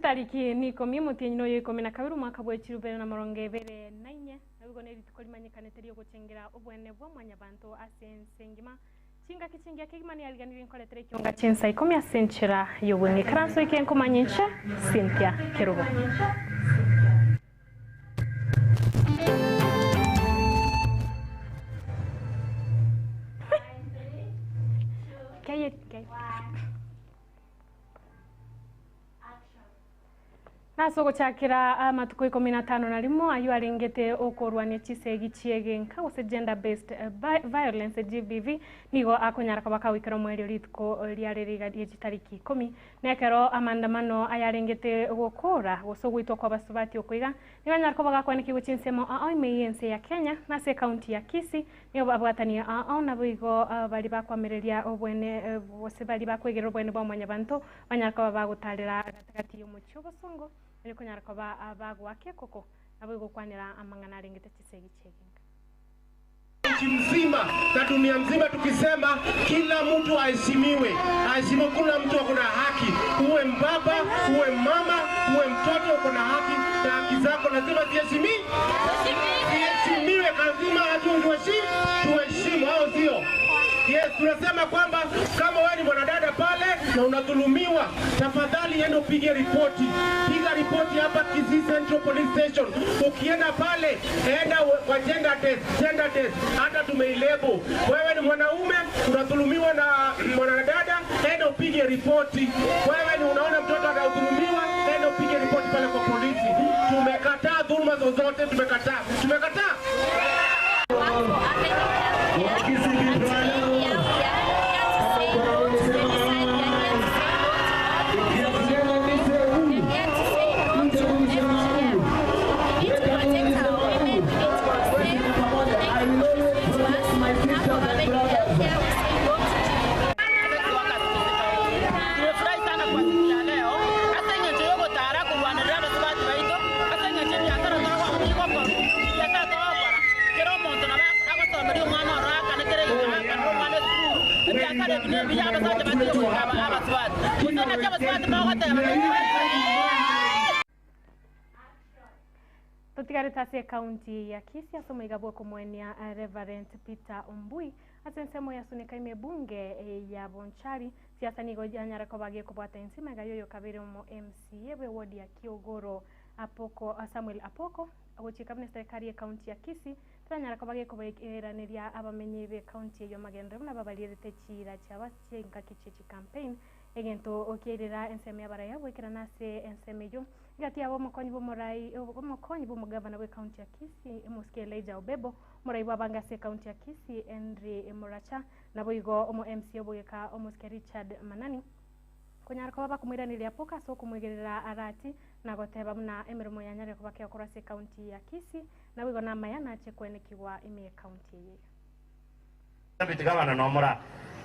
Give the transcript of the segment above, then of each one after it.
Chitariki nikomi omotienyi oyo ikomi na kabere omwaka bwe chirubere na morongo ebere na inye, naboigo nerituko rimanyekanete riogochengera obwene bwa mwanyabanto ase ense engima. Chingaki chingiya kegima niariganirie nkoretere ekionga chinsa ikomi ase enchera y'obweng'e. Ikaranso eke nkomanya inche, Cynthia Kerubo. Ase ogochakera amatuko ikomi na atano na rimo ayio arengete okorwania chisegi chi'egenka gose Gender Based Violence, GBV, nigo akonyara koba kagoikera omoerio rituko riare riga rie chitariki ikomi. Na ekero amaandamano ayarengete gokora gose ogoitwa kw'abasubati oko iga, nigo anyare koba gakwanekigwe chinsemo ao ime y'ense ya Kenya na ase ekaunti ya Kisii nigo babwatanie ao naboigo baria bakwamereria obwene gose baria bakwegerera obwene bwa mwanyabanto banyare koba bagotarera gatagati y'omochie obosongo, erio konyara koba bagoaka ekoko, naboigo gokwanera amang'ana arengete chisegi chi'egenka. Nchi mzima na dunia mzima tukisema kila mtu aheshimiwe, aheshimiwe. Kila mtu ako na haki, uwe mbaba, uwe mama, uwe mtoto, uko na haki na haki zako lazima ziheshimiwe, ziheshimiwe. Lazima tuheshimu, au sio? Yes, tunasema kwamba kama wewe ni mwanadada pale na unadhulumiwa, tafadhali enda upige ripoti. Piga ripoti hapa Kisii Central Police Station. Ukienda pale, enda kwa gender desk, gender desk, hata tumeilebo. Wewe ni mwanaume unadhulumiwa na mwanadada, enda upige ripoti. Wewe ni unaona mtoto anadhulumiwa, enda upige ripoti pale kwa polisi. Tumekataa dhuluma zozote, tumekataa, tumekataa. Tumefurahi sana kwa siku ya leo ase eng'encho y'ogotara korwanerera abasubati baito, ase eng'encho ebiasara togokora, ebiasara togokora, kera omonto nabo agosomeria omwana oro akane kera egento akanere omwana esukuru, ebiasara ebi nebiya abasacha batige goika abasubati. Gose naki abasubati mogoteba? Totigarete ase ekaunti ya Kisii ase omoiga bw'okomoenia Reverend Peter Ombui ase ensemo ya Suneka ime ebunge ya Bonchari. Siasa nigo yanyare koba gekobwata ense magega y'oyokabeire omo MCA bwe ward ya Kiogoro Apoko Samuel Apoko gochika buna eserekari y'ekaunti ya Kisii teranyara koba gekobairaneria abamenyi b'ekaunti eyio amagenderero buna babarierete chiira chiabo ase chingaki chie chicampaign egento kiairera ensemo y'abaraya goikerana ase ensemo eyio Egati yabo omokonyi bw'omorai omokonyi bw'omogavana bw'ekaunti ya Kisii, Omosike Elijah Obebo, omorai bw'abange ase ekaunti ya Kisii, Henry Muracha, naboigo omo MCA obogeka Omosike Richard Manani, konyara koba bakomoiraneria Apoka ase okomwegerera Arati na goteba buna emeremo yanyarire koba kegokorwa ase ekaunti ya Kisii, naboigo namaya nache koenekigwa ime y'ekaunti eye. Deputy Governor nomora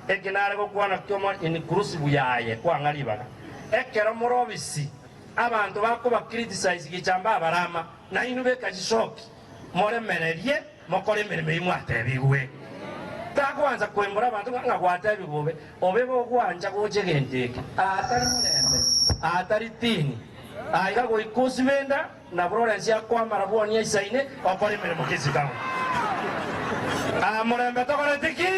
eki nare gokwana kiomo inclusive yaye kwang'a ribaga ekero more obisi abanto bakoba criticize gicha mbabarama nainwe beka chisoki moremererie mokore emeremo eyio mwatebigwe tagwansa koimbora abanto ng'a gwatebigwe obe obe bogwancha gocha egento eke atari morembe atari tini aiga goika osibe enda Na Florence akwamara bwonia isaine okora emeremo Kisii Town. Aa morembe tokoreti ki?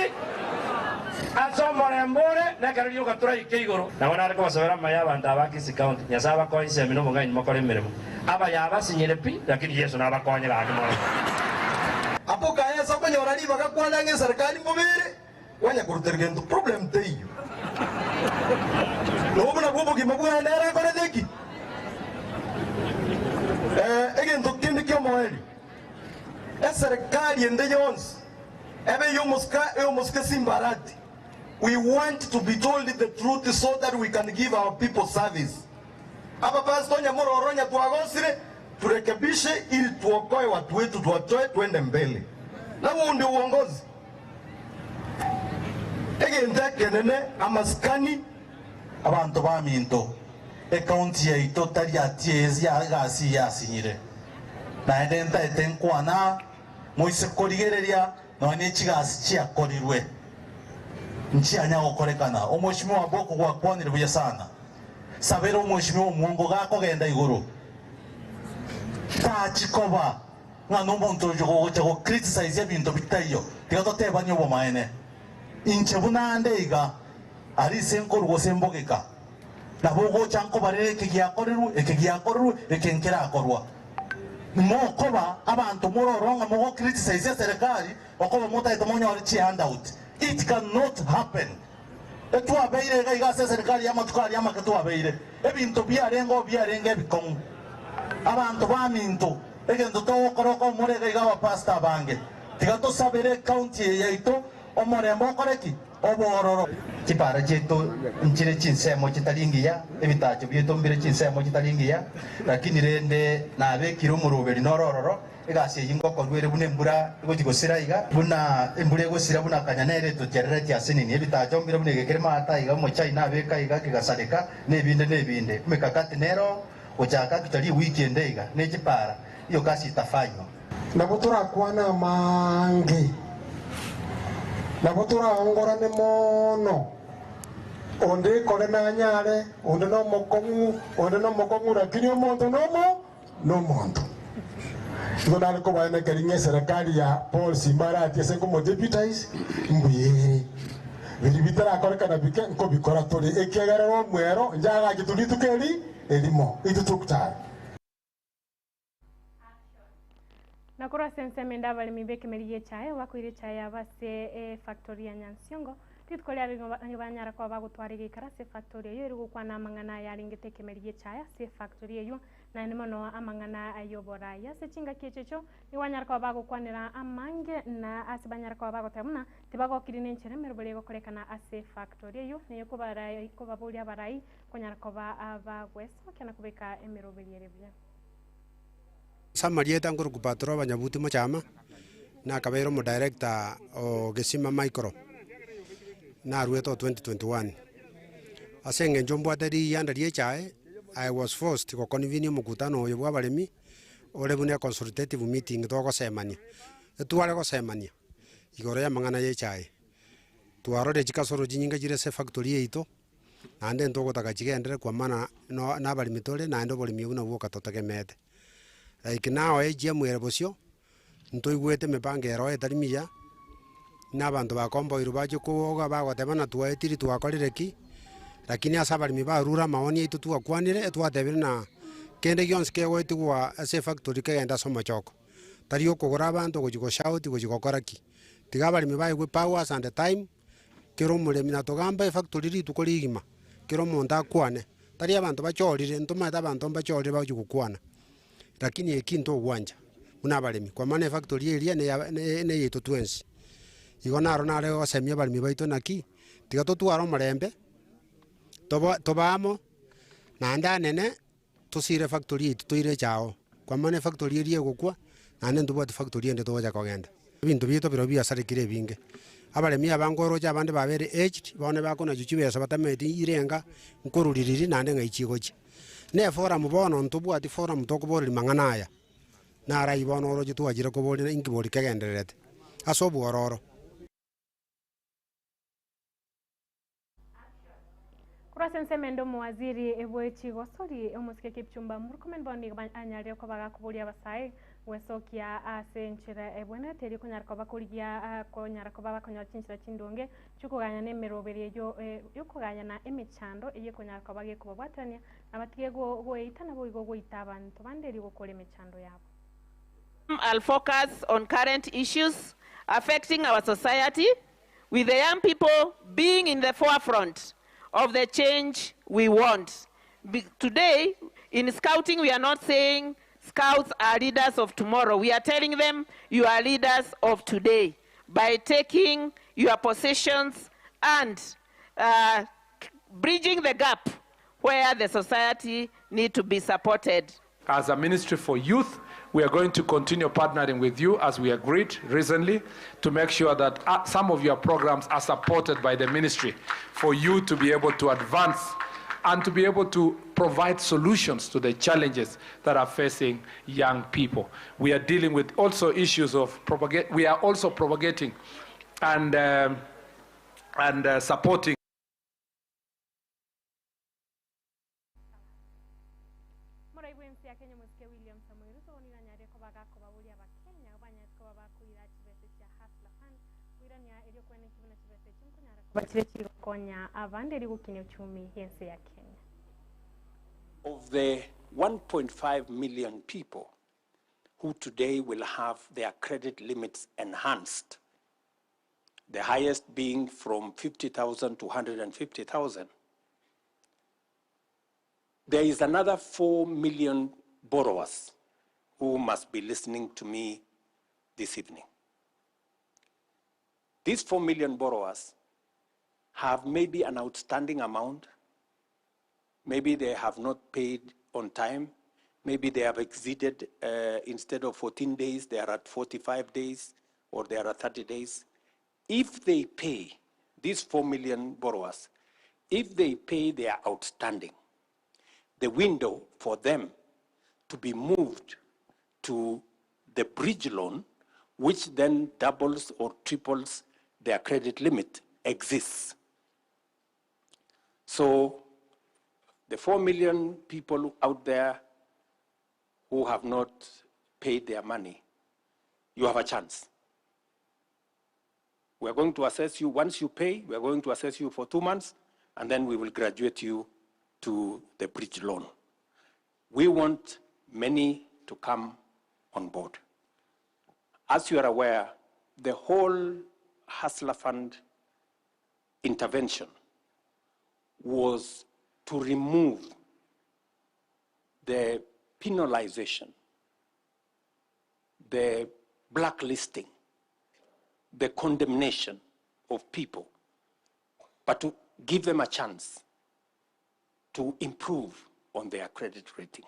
Ase omorembe ore nekero rioka toraike igoro. Nabo nare kobasabera amaya abanto aba Kisii County, Nyasae abakonye chisemi na obong'aini mokore emeremo. Abaya abasinyire pi, lakini Yeso nabakonye gaki mono. Abwo kaesa okonyora ribaga kwana ng'a eserekari mbobe ere, kwanya korutera gento problem teiyo. Nobo nabwo obogima bwane nere akorete ki? Eh, egento kende ki'omoerio, eserekari ende yonsi, ebe ey'omosike ey'omosike Simbarati, we want to be told the truth so that we can give our people service. Abapastor onye mororo onye twagosire, turekebishe ili tuokoe watu wetu tuwatoe twende mbele. Na huo ndio uongozi. Egento ekenene amasikani. Abanto baminto, ekaunti yaito tari ati egasi eye asinyire, naende ntaete nkwane aa, moise korigereria nonya ne chigasi chiakorirwe, nchianya gokorekana. Omweshimiwa Boko gwakwanire buya sana. Sabera omweshimiwa omwongo gakogenda igoro, tachi koba ng'a nomonto oyo gogocha go criticize ebinto bitaiyo. Tiga totebanie obomaene. Inche buna ande iga, aria ase nkorwa gose mbogeka, nabo ogocha nkobarere eke giakorerwe, eke giakorerwe, eke nkerakorwa. Mokoba abanto mororo ng'a mogo criticize eserekari, okoba motagete monyore chi handout. It cannot happen. Etwabeire iga iga ase eserikari y'amatuko aria amake twabeire, ebinto biarengeo biarenge ebikong'u. Abanto baminto, egento togokora okomora iga iga abapastor abange, tiga tosabere ecounty eye yaito omorembe okore ki? Obororo. Chipara chiaito nchire chinsemo chitari ngiya, ebitacho biaito mbire chinsemo chitari ngiya, lakini rende nabekire omoroberi noro ororo, Egasi eyio ngokorwa ere buna embura egochia gosira iga, buna embura egosira buna kanya nere etochereretie ase nini. Ebitacho mbire buna egekere maata iga, omochai nabeka iga kegasareka, na ebinde na ebinde. Emekakati nero gochaka actually ewiki ende iga, ne chipara, hiyo kazi itafanywa. Nabo torakwane amange, nabo toraongorane mono, onde ekore nanyare, onde nomokong'u, onde nomokong'u, lakini omonto nomo nomonto. Igo nare kobaenekeria ng'a eserekari ya Paul Simba Arati ase nkomodeputize, mbuya ere. Biria bitarakorekana bike nkobikora tore, ekiagera ere omwero inche agachetwe rituko eri erimo. It took time. Na korwa ase ensemo ende abaremi b'ekemeri gi'echae bakoira echae yabo ase efactory ya Nyansiongo, rituko riabo nigo banyara koba bagotwara egeikaro ase efactory eyio ere gokwana amang'ana ayarengete ekemeri gi'echae ase efactory eyio Naende mono amang'ana ay'oboraai. Ase chingaki echio echio nigo banyare koba bagokwanera amange, na ase banyare koba bagoteba buna tibagokiri nenchera emeroberi egokorekana ase efactori eyio, neye kobaboria abarai konyara koba bagwesokia na kobeka emeroberi ere buya. Ase amarieta nkorokwa Patroba Nyabuti Mochama, nakabeire omodirector o Gesima Micro, naruete o 2021. Ase eng'encho mbwate riyianda ria echae, I was forced goconvene omokutano oyo bwa abaremi, ore buna econsultative meeting togosemania, etware gosemania igoro ya amang'ana ya echae. Twarorire chikasoro chinyinge chire ase efactory yaito, naende ntogotaka chigenderere kwamana no na abaremi tore naende oboremi obwo nabwo bwoka totegemeete. Like now AGM ere bosio, ntoigwete emipango ero etari miya, na abanto bakomboirwe bache koga bagoteba ng'a twaetiri twakorire ki, lakini ase abaremi barure amaoni aito twakwanire etwatebire ng'a kende gionsi kegoetigwa ase efactory kegende ase omochoko, tari okogora abanto gochia goshout gochia gokora ki. Tiga abaremi baegwe powers and time, kera omoremi natogamba efactory rituko rigima, kera omonto akwane, tari abanto bachorire, ntomaete abanto mbachorire bagochia gokwana. Lakini eki ntogwancha buna abaremi, kwa maana efactory eria neya neyaito twensi. Igo naro nare gosemia abaremi baito naki, tiga totware omorembe, toba tobe amo, naende anene tosire efactory yaito toire echaoo, kwa maana efactory eria egokwa, naende ntobwati factory ende togocha kogenda. Ebinto biaito birobio biasarekire ebinge, abaremi abange oroche abande babeire aged, bono bakonachwa chibesa batamanyeti irenga nkorwa ririri naende ng'ai chigochia. Ne eforamu bono ntobwati foramu tokoboreria mang'ana aya, naro ayio bono oroche twachire koboria inki bori kegendererete ase obwororo. Korwa ase ensemo ende omowaziri bwe chigosori omosike Kipchumba Murkomen bono nigo anyarire koba gakoboria abasae gwesokia ase enchera ebwenerete erio konyara koba korigia konyara koba bakonyora chinchera chindonge chi'okogayana emeroberi eyio y'okogayana emechando eyio ekonyara koba gekobabwaterania na batige goeita naboigo goita abanto bande erio gokora emechando yabo. I'll focus on current issues affecting our society with the young people being in the forefront of the change we want. Today, in scouting, we are not saying scouts are leaders of tomorrow. We are telling them you are leaders of today by taking your positions and uh, bridging the gap where the society need to be supported. As a ministry for youth, we are going to continue partnering with you as we agreed recently to make sure that uh, some of your programs are supported by the ministry for you to be able to advance and to be able to provide solutions to the challenges that are facing young people. We are dealing with also issues of propagate. We are also propagating and, um, and uh, supporting. eriokoenekia buna chibesa echi nkonyara koba chire chigokonya abande erio gokinia uchumi y'ense ya Kenya. Of the 1.5 million people who today will have their credit limits enhanced, the highest being from 50,000 to 150,000, there is another 4 million borrowers who must be listening to me this evening. These 4 million borrowers have maybe an outstanding amount. Maybe they have not paid on time. Maybe they have exceeded, instead of 14 days, they are at 45 days or they are at 30 days. If they pay, these 4 million borrowers, if they pay their outstanding, the window for them to be moved to the bridge loan, which then doubles or triples their credit limit, exists. So the 4 million people out there who have not paid their money, you have a chance. We are going to assess you once you pay, we are going to assess you for 2 months, and then we will graduate you to the bridge loan. We want many to come on board. As you are aware, the whole Hustler Fund intervention was to remove the penalization, the blacklisting, the condemnation of people, but to give them a chance to improve on their credit rating.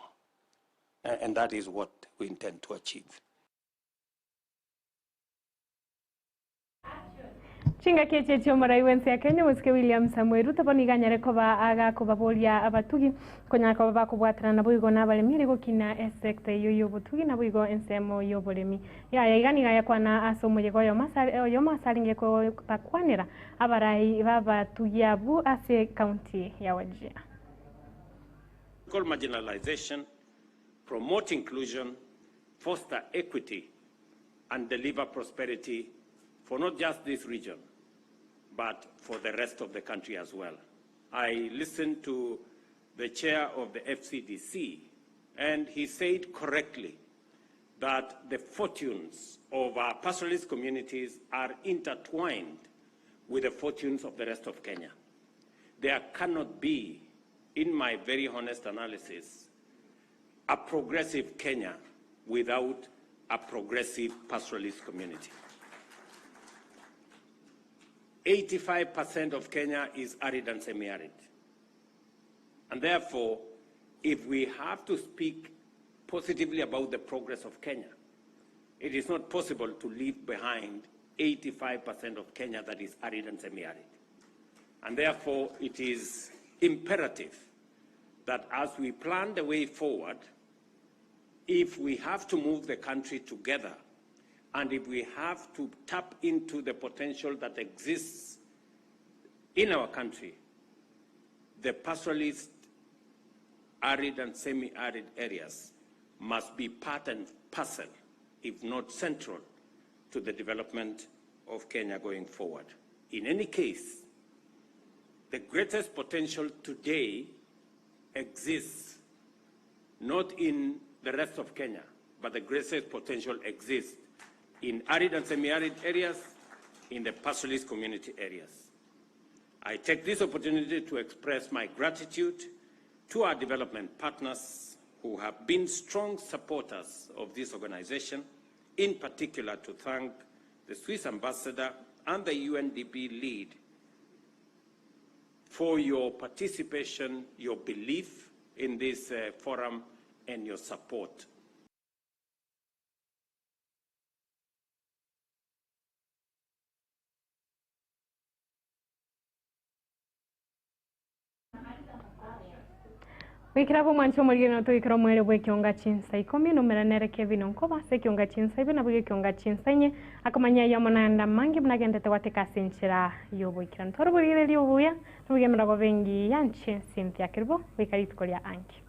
And that is what we intend to achieve. Chingaki echi echio omorai bw'ense ya Kenya omosike William Samoei Ruto bono iga anyare koba agakobaboria abatugi konyara koba bakobwaterana naboigo na abaremi ere gokina esector eyio y'obotugi naboigo ensemo y'oboremi. Yaya iga nigo ayakwana ase omoyega oyomo ase oyomo ase arenge kobakwanera abarai b'abatugi abwo ase ekaunti ya Wajir. Marginalization, promote inclusion, foster equity, and deliver prosperity for not just this region, but for the rest of the country as well. I listened to the chair of the FCDC, and he said correctly that the fortunes of our pastoralist communities are intertwined with the fortunes of the rest of Kenya. There cannot be, in my very honest analysis, a progressive Kenya without a progressive pastoralist community. 85% of Kenya is arid and semi-arid. And therefore, if we have to speak positively about the progress of Kenya, it is not possible to leave behind 85% of Kenya that is arid and semi-arid. And therefore, it is imperative that as we plan the way forward, if we have to move the country together, and if we have to tap into the potential that exists in our country, the pastoralist, arid and semi-arid areas must be part and parcel, if not central, to the development of Kenya going forward. In any case, the greatest potential today exists not in the rest of Kenya, but the greatest potential exists in arid and semi-arid areas, in the pastoralist community areas. I take this opportunity to express my gratitude to our development partners who have been strong supporters of this organization, in particular to thank the Swiss ambassador and the UNDP lead for your participation, your belief in this forum, and your support. Goikera abwo omwancho omorigeni toikera omwere bwa ekionga chinsa ikomi nomera nere Kevin Onkoba ase ekionga chinsa ibe nabo ekionga chinsa inye akomanya ya omonanda mangi buna agendete gwateka ase enchera ya oboikeranu. Tware oborigereria obuya nobogemera bengi yanche Cynthia Kerubo goika rituko ria anki.